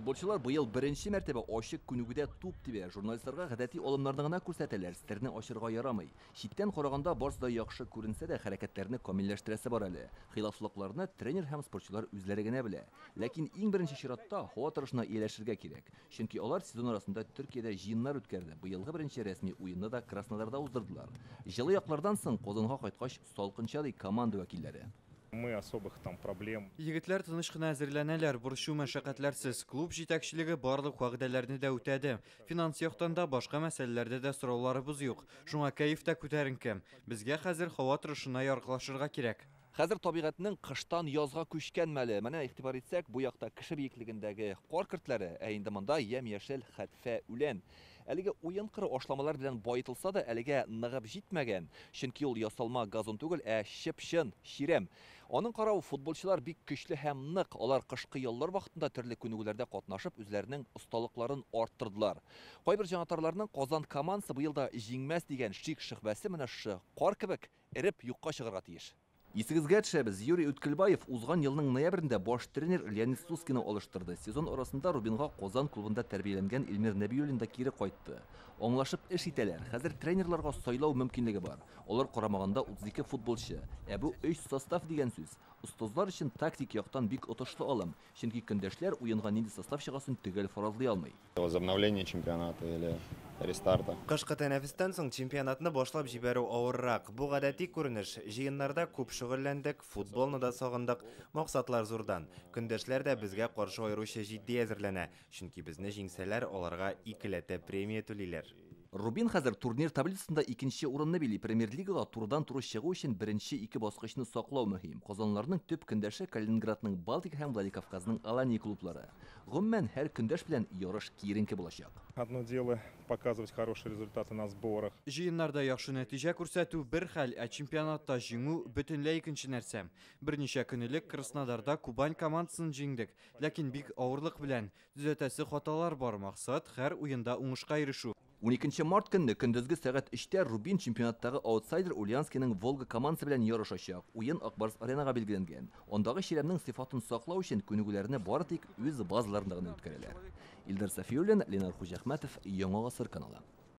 Футболчылар быел беренче мәртәбә ачык күнегүдә туп тибә. Журналистларга гадәти алымнарны гына күрсәтәләр, серне ачырга ярамый. Читтән караганда барысы да яхшы күренсә дә, хәрәкәтләрне камилләштерәсе бар әле. Хилафлыкларны тренер һәм спортчылар үзләре генә белә. Ләкин иң беренче чиратта һава торышына ияләшергә кирәк. Чөнки алар сезон арасында Төркиядә җыеннар үткәрде. Быелгы беренче рәсми уенны да Краснодарда уздырдылар. Җылы яклардан соң Казанга кайткач салкынча, ди команда вәкилләре. Мы особых там проблем. Егетләр тыныч кына әзерләнәләр, борчу мәшәкатьләрсез. Клуб җитәкчелеге барлык вәгъдәләрне дә үтәде. Финанс яктан да, башка мәсьәләләрдә дә сорауларыбыз юк. Шуңа кәеф тә күтәренке. Безгә хәзер һава торышына яраклашырга кирәк. Хәзер табигатьнең кыштан язга күчкән мәле. Менә игътибар итсәк, бу якта кеше биеклегендәге кар көртләре, ә инде монда ямь-яшел хәтфә үлән. Әлеге уен кыры ашламалар белән баетылса да, әлегә ныгып җитмәгән. Чөнки ул ясалма газон түгел, ә чып-чын чирәм. Аның каравы футболчылар бик көчле һәм нык. Алар кышкы яллар вакытында төрле күнегүләрдә катнашып, үзләренең осталыкларын арттырдылар. Кайбер җанатарларның Казан командасы быел да җиңмәс дигән шик-шөбһәсе менә шушы кар кебек эреп юкка чыгарга тиеш. Исегезгә төшәбез, Юрий Үткелбаев узган елның ноябрендә баш тренер Леонид Слуцкийны алыштырды. Сезон арасында Рубинга Казан клубында тәрбияләнгән Эльмир Нәбиуллин да кире кайтты. Аңлашып эш итәләр. Хәзер тренерларга сайлау мөмкинлеге бар. Алар карамагында 32 футболчы. Ә бу 3 состав дигән сүз. Остазлар өчен тактик яктан бик отышлы алым. Чөнки көндәшләр уенга нинди состав чыгасын төгәл фаразлый алмый. Возобновление чемпионата или рестарта. Кышкы тәнәфестән соң чемпионатны башлап җибәрү авыррак. Бу гадәти күренеш. Җыеннарда күп шөгыльләндек, футболны да сагындык. Максатлар зурдан. Көндәшләр дә безгә каршы аеруча җитди әзерләнә. Чөнки безне җиңсәләр, аларга икеләтә премия түлиләр. Рубин хәзер турнир таблицасында икенче урынны били. Премьер-лигага турыдан-туры чыгу өчен беренче ике баскычны саклау мөһим. Казанларның төп көндәше Калининградның Балтик һәм Владикавказның Алания клублары. Гомумән, һәр көндәш белән ярыш киеренке булачак. Одно дело показывать хорошие результаты на сборах. Җыеннарда яхшы нәтиҗә күрсәтү бер хәл, ә чемпионатта җиңү бөтенләй икенче нәрсә. Берничә көн элек Краснодарда Кубань командасын җиңдек, ләкин бик авырлык белән. Төзәтәсе хаталар бар, максат һәр уенда уңышка ирешү. 12 март көнне көндезге сәгать 3тә Рубин чемпионаттагы аутсайдер Ульяновскийның Волга командасы белән ярышачак. Уен Ак Барс Аренага билгеләнгән. Андагы чирәмнең сыйфатын саклау өчен күнегүләрне бары тик үз базаларында гына үткәрәләр. Илдар Сафиуллин, Ленар Хуҗахмәтов, Яңа Гасыр каналы.